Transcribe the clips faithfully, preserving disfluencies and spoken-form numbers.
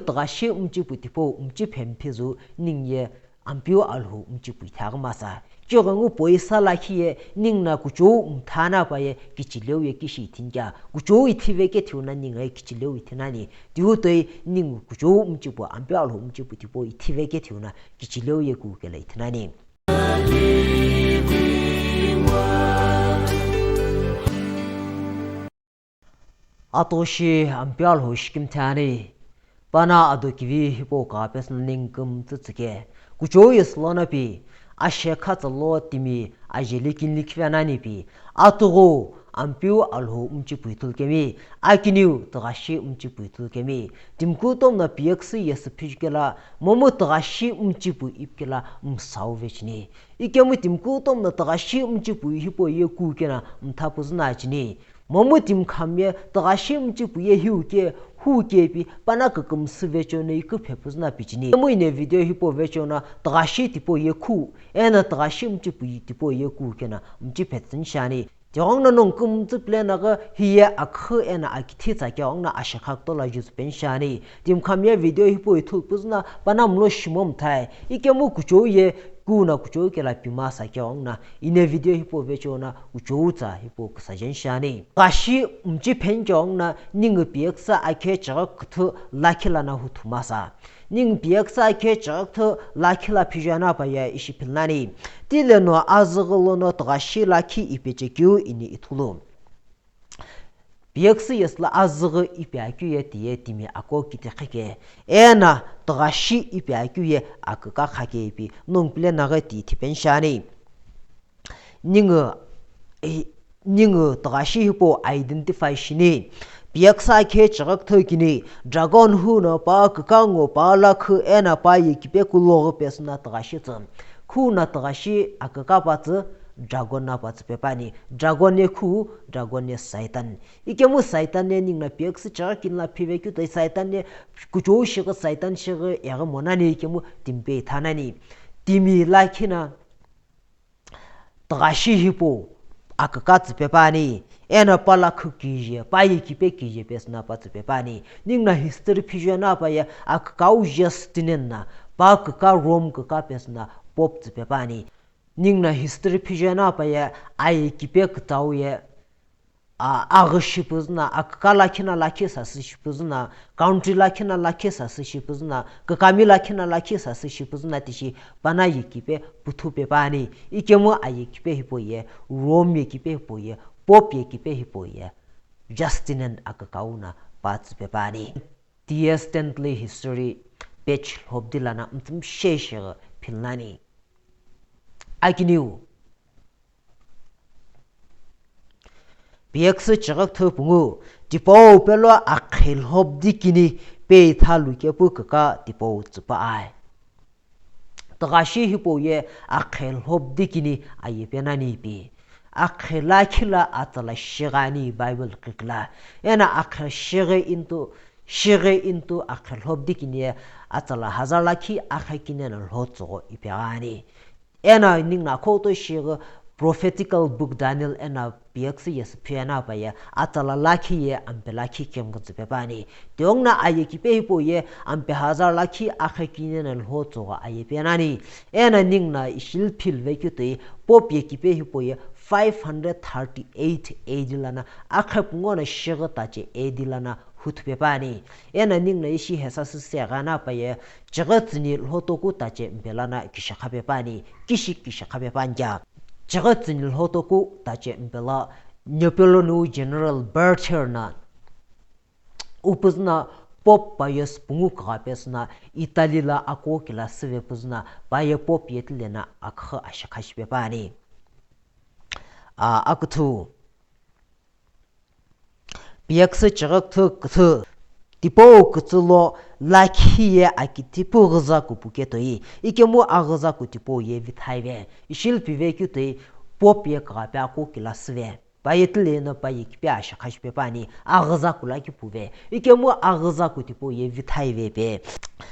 Tughashi mchipu tipau mchiphe mphizu ningu ye Ampeu Alhou mchipu ithaghi masa. Kighengu poisa lakhi ye ningu no kuchou mthana pa ye kichileu ye kishi ithinikea. Kuchou ithive kethiu no ningu ye kichileu ithinani. Tiutoi ningu kuchou mchipu, Ampeu Alhou mchipu tipau ithive kethiu no kichileu ye kukela ithinani. Atoshi Ampeu Alhou shikimthi ani. Pano ado kivi hipau ka pesüna ningu kümtsü tsüke. Kuchou ye sülo no pi, ashe khatsa lo timi ajeli kinli khive nani pi. Atughu Ampeu Alhou mchipu ithulu kemi, akiniu tughashi mchipu ithulu kemi. Timi kutomo no P X yesü phiju kela, momu tughashi mchipu ipi kela msau ve chini. Ikemu timi kutomo no tughashi mchipu hipau ye kukena mtha püzü no chini. Momu timi khami ye tughashi mchipu ye hiu ke, hu ke pi, pano kükümsü vecho no iküphe püzü no pi chini. Momu ine video hipau vecho no tughashi tipau ye khu, eno tughashi mchipu tipau ye kukena mchiphe tsüni shiani. Tighenguno nongu kümtsü pile naghi hiye akhu eno akithi tsa keghenguno ashekha kutola juzu peni shiani. Timi khami ye video hipau ithulu püzü no pano mlo shimo mthai. Ikemu kuchou ye kuno kuchou kela pima sa keghenguno ine video hipau vecho no kuchou tsa hipau küsa jeni shiani. Tughashi mchipheni keghenguno ningu P X akhe chighi küthü lakhi lono huthu masa. Ningu P X akhe chighi küthü lakhi lo phiju no pa ye ishi philnani. Tile no azüghi lono tughashi lakhi ipi chekeu ini ithulu. P X yesü lo azüghi ipi akeu ye tiye timi ako kiti khake. Eno tughashi ipi akeu ye aküka khake ipi nongu pile naghi ti ithipeni shiani. Ningu, eh, ningu tughashi hipau identify shini. P X akhe chighi küthü kini, dragon hu no pa küka ngo pa lakhi eno pa yekipe kuloghi pesü no tughashi tsü. Khu no tughashi aküka pa tsü, dragon no pa tsü pe püani. Dragon ye khu, dragon ye Satan. Ikemu Satan ye ningu no P X chighi kini lo phive keu toi Satan ye kuchou shighi Satan shighi eghi monani ikemu timi pe ithanani. Timi lakhi no tughashi hipau aküka tsü pe püani, eno pa lakhi kije, pa yekipe kije pesü no pa tsü pe püani. Ningu no history phiju no pa ye akükau Justinian no, pa küka Rome küka pesü no pope tsü pe püani. Ningu no history phiju no pa ye ayekipe kütau ye a, aghi shi püzü no, aküka lakhi no lakhi sasü shi püzü no, country lakhi no lakhi sasü shi püzü no, kükami lakhi no lakhi sasü shi püzü no tishi pano yekipe püthü pe püani. Ikemu ayekipe hipau ye, Rome yekipe hipau ye, pope yekipe hipau ye, Justinian akükau no pa tsü pe püani. T S Stanley history page lhobdi lono mtsümshe shighi philnani. Akiniu P X chighi küthü pungu, tipau pelo akhe lhobdi kini pe ithalu kepu küka tipau tsüpa ai. Tughashi hipau ye akhe lhobdi kini aye pe nani pi. Akhe lakhi lo atsala shighi ani Bible kikla. Eno akhe shighi into, shighi into akhe lhobdi kini ye atsala hazar lakhi akhe kini no lho tsügho ipi ani. Eno ningu no akhoto shighi prophetical book Daniel eno P X yesü phiye no pa ye atsala lakhi ye ampe lakhi kemghi tsü pe püani. Tighenguno ayekipe hipau ye ampe hazar lakhi akhe kini no lho tsügho aye pe nani. Eno ningu no ishi lo philve keu toi pope yekipe hipau ye five hundred thirty-eight A D lono akhe pungu no shighi tache A D lono huthu pe püani. Eno ningu no ishi hesasü segha no pa ye chighi tsüni lhotoku tache mpe lono kishakha pe püani, kishi kishakha pe püani kea. Chighi tsüni lhotoku tache mpe lo Napoleon-u General Berthier no upüzü no Pope Pius pungu kugha pesü no Italy lo ako kila süve püzü no pa ye Pope ye tile no aküxü ashekha shipe püani. A, aküthü. P X chighi küthü küthü tipau kütsü lo lakhi ye akitipu ghüza kupu ketoi. Ikemu aghüza ku tipau ye vithaive. Ishi lo pive keu toi Pope ye kugha pe ako kila süve. Pa ye tile no pa yekipe ashekha shipe püani. Aghüza ku lakhi puve. Ikemu aghüza ku tipau ye vithaive pe.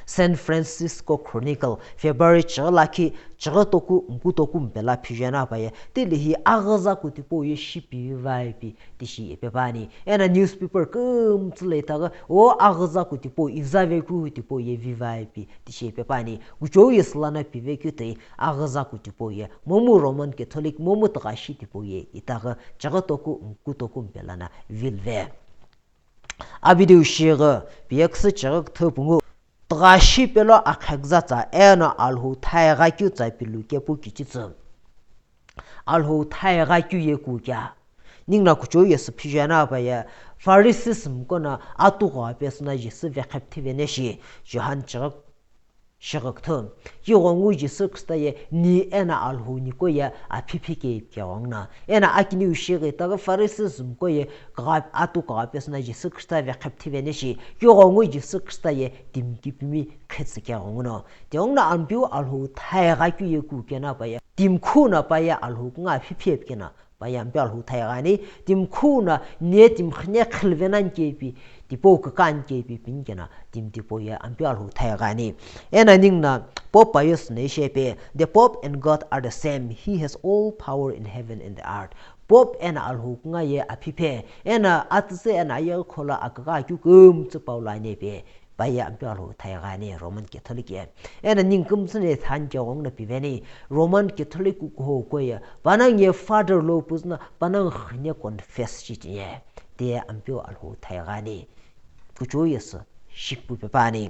San Francisco Chronicle, February chighi lakhi chighi toku mku toku mpe la phijana paye, tili hi aghüza kutipau ye shipivi vaipi tishi ipe püani. Ena newspaper kümtsü lo itaghi, o aghüza kutipau, iza vekeu tipau ye vivaipi tishi ipe püani. Kuchou ye sülana pivekeu toi aghüza kutipau ye, momu Roman Catholic, momu tughashi tipau ye itaghi chighi toku mku toku mpe lana vilve. Abidiu shighi, piyeküsü chighi küthü pungu, tughashi pelo akheküza tsa eno Alhou thai ghakeu tsa pilu kepu kichitsü. Alhou thai ghakeu ye kukea. Ninguno kuchou ye sü phijana paye, Pharisees mkono atughu pesüna Jisü vekhepthi vene shi, Johan chighi shighi küthü. Kughengu Jisü Khrista ye ni eno Alhou niko ye aphi phike ipikeghenguno. Eno akiniu shighi itaghi Pharisees mko ye kugha atu kugha pesüna Jisü Khrista vekhepthi vene shi, kughengu Jisü Khrista ye timi kipimi khetsükeghenguno. Tighenguno Ampeu Alhou thai ghakeu ye kukena paye, timi khuno paye Alhou kungu aphi phipikeno paye Ampeu Alhou thai ghani, timi khuno ni ye timi khine khilve nani kepi, tipau kükani kepi pinikeno, timi tipau ye Ampeu Alhou thai ghani. Ena ninguno Pope Pius no ishi ipi, "The Pope and God are the same. He has all power in heaven and the earth." Pope eno Alhou kungu ye aphi phe, eno atsütsü eno ayeghi kholo akügha akeu kümtsü pau lo ani ipi. Paye Ampeu Alhou thai ghani Roman Catholic ye. Eno ningu kümtsü no thani keghenguno piveni, Roman Catholic kuhou ko ye, panongu ye Father lo püzüno, panongu khine confess shicheni, tiye Ampeu Alhou thai ghani. Kuchou ye sü shipu pe püani.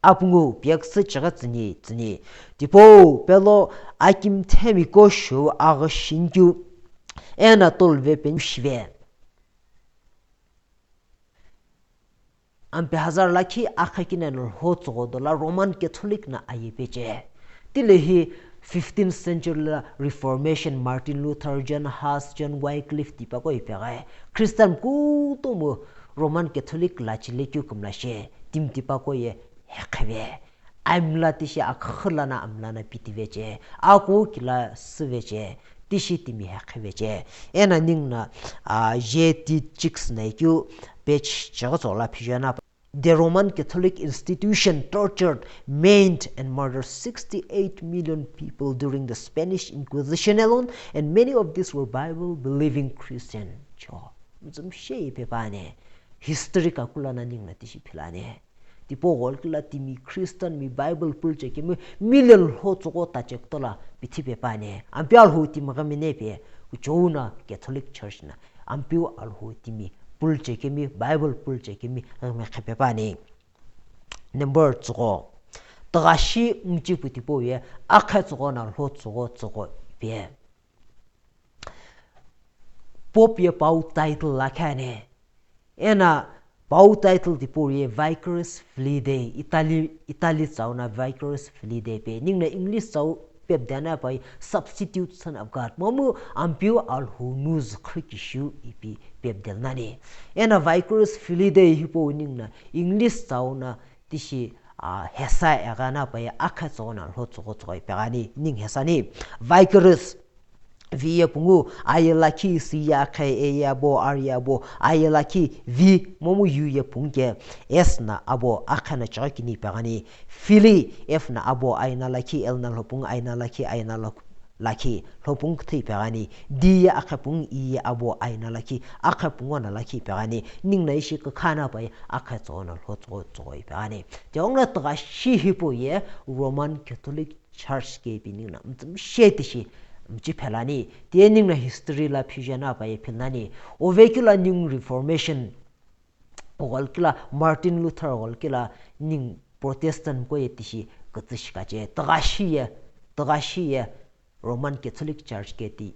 Apungu, piyeküsü chighi tsüni, tsüni. Tipau pelo akimthemi ko shou aghi shinikeu, eno toluve peni shive. Ampe hazar lakhi akha kini eno lho tsügho dola Roman Catholic no aye peche. Tile hi fifteenth century la Reformation, Martin Luther, John Huss, John Wycliffe tipaqo ipeghi. Christian kutomo Roman Catholic lachi lekeu kümla she, timi tipaqo ye hekheve. Amla tishi akhü lana amla na pitiveche, aku kila süveche, tishi timi hekhiveche. Ena ninguno, ah, J T Chicks no ikeu page chighi tsogho la phijana pa. The Roman Catholic institution tortured, maimed and murdered sixty-eight million people during the Spanish Inquisition alone, and many of these were Bible-believing Christian. Cho, mtsumshe ipe püani. History kaku lana ninguno tishi philani. Tipau gholo kila timi Christian mi Bible pulche kemi million lho tsügho tache kutola pithipe püani. Ampeu Alhou timi ghimine pe, kuchou no Catholic Church no Ampeu Alhou timi pulche kemi, Bible pulche kemi ghime khepe püani. Number tsügho. Tughashi mchipu tipau ye akha tsügho no lho tsügho tsügho ipi. Pope ye pau title lakhi ani. Ena pau title tipau ye Vicarius Filii Dei, Italy, Italy tsau no Vicarius Filii Dei pe. Ninguno English tsau pepde ani pa ye Substitute Son of God. Momu Ampeu Alhou nu zükhü kishiu ipi pepde nani. Ena Vicarius Filii Dei hipau ninguno English tsau no tishi, ah, hesa eghi ani pa ye akha tsügho no lho tsügho tsügho ipi ani, ningu hesa ni. Vicarius. V ye pungu, aye lakhi, C ye akha, A ye abo, R ye abo, aye lakhi, V, momu U ye pungu ke, S no abo, akha no chighi kini ipi ani. Filii, F no abo, I no lakhi, L no lhopungu, I no lakhi, I no lak-, lakhi, lhopungu küthü ipi ani. D ye akha pungu, E ye abo, I no lakhi, akha pungu no lakhi ipi ani. Ninguno ishi kükha ani pa ye akha tsügho no lho tsügho tsügho ipi ani. Tighenguno tughashi hipau ye Roman Catholic Church kepi ninguno mtsumshe tishi mchiphelani. Tiye ninguno history la phijana pa ye philnani. Ovekeu lo ningu Reformation gholo kila, Martin Luther gholo kila ningu Protestant ko ye tishi kütsü shikache. Tughashi ye, tughashi ye Roman Catholic Church ke ti,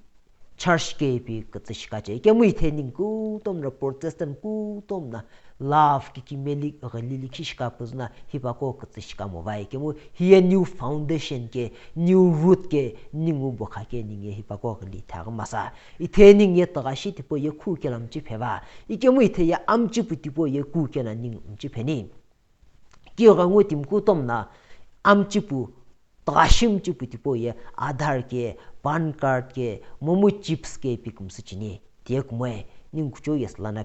Church kepi kütsü shikache. Ikemu itheni kutomo no Protestant kutomo no love kikimeli ghili likhi shika püzüno hipaqo kütsü shika movai. Ikemu hiye new foundation ke, new root ke, ningu bokha ke ningu ye hipaqo ghili ithaghi masa. Itheni ningu ye tughashi tipau ye khu kelo mchipheva. Ikemu ithe ye amchipu tipau ye khu kelo ningu mchipheni. Kughengu timi kutomo no amchipu, tughashi mchipu tipau ye Aadhaar ke, PAN card ke, momu chips ke ipi kümsü cheni. Tiye kumoe, ningu kuchou ye sülana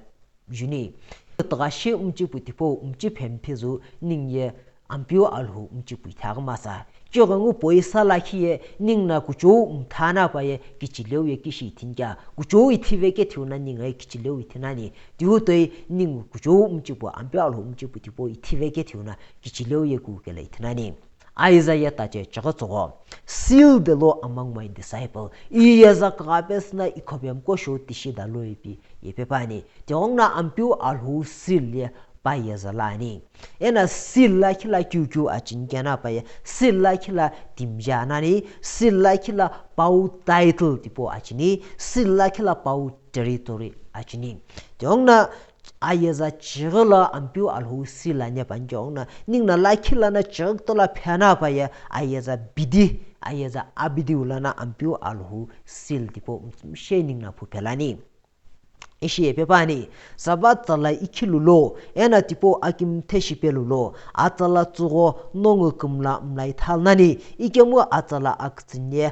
juni. Tughashi umchipu tipau umchiphe mphizü ningu ye Ampeu Alhou umchipu ithaghi masa. Chighengu poisa lakhi ye ningu no kuchou umthana pa ye kichileu ye kishi ithini kea. Kuchou ithive kethiu no ningu ye kichileu ithi nani. Tiutoi ningu kuchou umchipu, Ampeu Alhou umchipu tipau ithive kethiu no kichileu ye kukela ithi nani. Isaiah tache chighi tsügho, "Seal the law among my disciple." Iyeza kugha pesü no ikhopemko shou tishi da lo ipi ipi püani. Tighenguno Ampeu Alhou seal ye pa yeza lo ani. Eno seal lakhi lo kiu kiu achini kena pa ye, seal lakhi lo timi je nani, seal lakhi lo pau title tipau achini, seal lakhi lo pau territory achini. Tighenguno ayeza chighi lo Ampeu Alhou seal ani püani tighenguno, ningu no lakhi lono chighi kutomo lo phena pa ye, ayeza bidi, ayeza abidiu lono Ampeu Alhou seal tipau mtsumshe ningu no phu phelani. Ishi ipi püani, Sabbath tsala ikhilu lo, eno tipau akimthe shipelu lo, atsala tsügho nongu kümla mlai thalnani, ikemu atsala akütsüni ye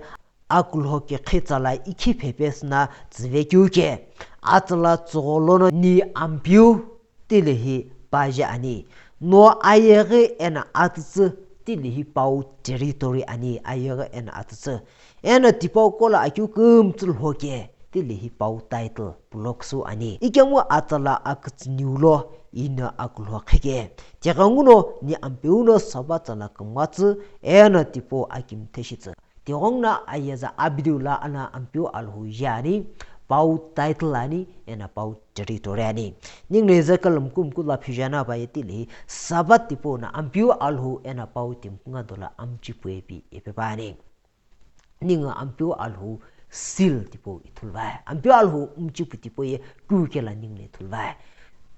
akulho kekhe tsala ikhi phe pesü no tsüve keu ke. Atsala tsügho lono ni Ampeu tilehi pa je ani. No ayeghi eno atsütsü tilehi pau territory ani, ayeghi eno atsütsü. Eno tipau kutomo lo akeu kümtsü lho ke tilehi pau title pulo küsü ani. Ikemu atsala akütsüniu lo ino akulho khe ke. Tighenguno ni Ampeu no Sabbath tsala kümtsü eno tipau akimthe shitsü. Tighenguno ayeza abidiu lo eno Ampeu Alhou je ani, pau title ani, eno pau territory ani. Ningu no Ezekiel mkumku lo phijana pa ye tilehi Sabbath tipau no Ampeu Alhou eno pau timi kungu dolo amchipu ipi ipi püani. Ningu Ampeu Alhou seal tipau ithulu vai. Ampeu Alhou umchipu tipau ye kukela ningu no ithulu vai.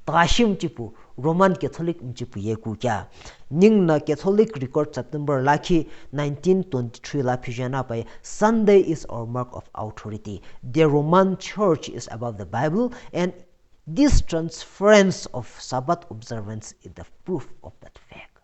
Tughashi umchipu, Roman Catholic umchipu ye kukea. Ningu no Catholic record September lakhi nineteen twenty-three lo phijana pa ye, "Sunday is our mark of authority. The Roman Church is above the Bible and this transference of Sabbath observance is the proof of that fact."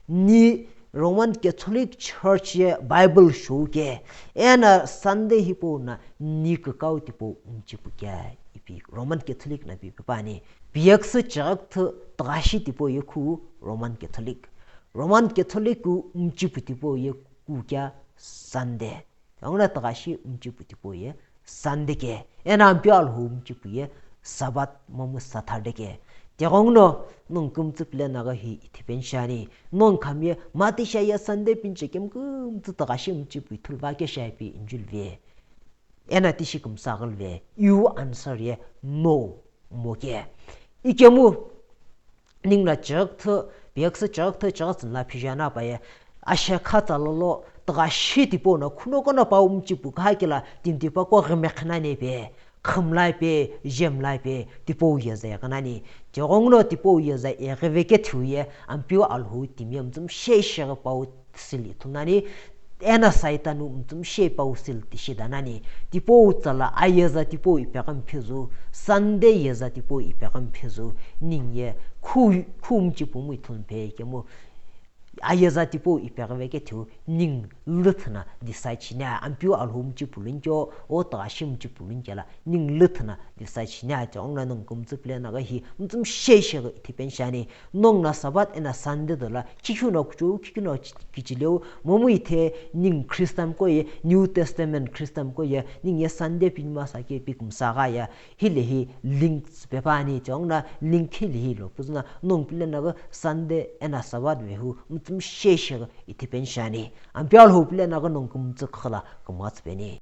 Ni Roman Catholic Church ye Bible shou ke, eno Sunday hipau no ni kükau tipau umchipu kea ipi Roman Catholic no ipi püani. Piyaküsü chighi küthü tughashi tipau ye khu Roman Catholic. Roman Catholic umchipu tipau ye kukea Sunday. Tighenguno tughashi umchipu tipau ye Sunday ke. Eno Ampeu Alhou umchipu ye Sabbath momu Saturday ke. Tighenguno nongu kümtsü pile naghi hi ithipeni shiani. Nongu khami ye mati shi ye Sunday pinche kemu kümtsü tughashi umchipu ithulu va ke shi ipi injulve. Eno tishi kümsa ghülve. Iu answer ye no mo ke. Ikemu ningu no chighi küthü, piyaküsü chighi küthü chighi tsüni lo phijana pa ye, ashekha tsala lo tughashi tipau no khunoqo no pau umchipu kha kela timi tipaqo ghimekhe nani pe, khümla pe, jemla pe, tipau yeza ighi nani. Tighenguno tipau yeza ighive kethiu ye Ampeu Alhou timi ye mtsumshe shighi pau seal ithulu nani, eno Satan mtsumshe pau seal tishi da nani, tipau tsala ayeza tipau ipeghi mphizü, Sunday yeza tipau ipeghi mphizü, ningu ye khu, khu umchipu mu ithulu mpe kemu, ayeza tipau ipeghive kethiu ningu lüthü no decide shini, Ampeu Alhou umchipu luni keu, o tughashi umchipu luni kela, ningu lüthü no decide shini, tighenguno nongu kümtsü pile naghi hi mtsumshe shighi ithipeni shiani. Nongu no Sabbath eno Sunday dolo khikhi no kuchou, khikhi no kichileu, momu ithe ningu Christian ko ye, New Testament Christian ko ye, ningu ye Sunday pini masa ke ipi kümsa gha ya, hilehi link tsüpe püani, tighenguno link hilehi lo püzü no nongu pile naghi Sunday eno Sabbath vehu mtsumshe shighi ithipeni shiani. Ampeu Alhou pile naghi nongu kümtsü khüla kümtsü peni.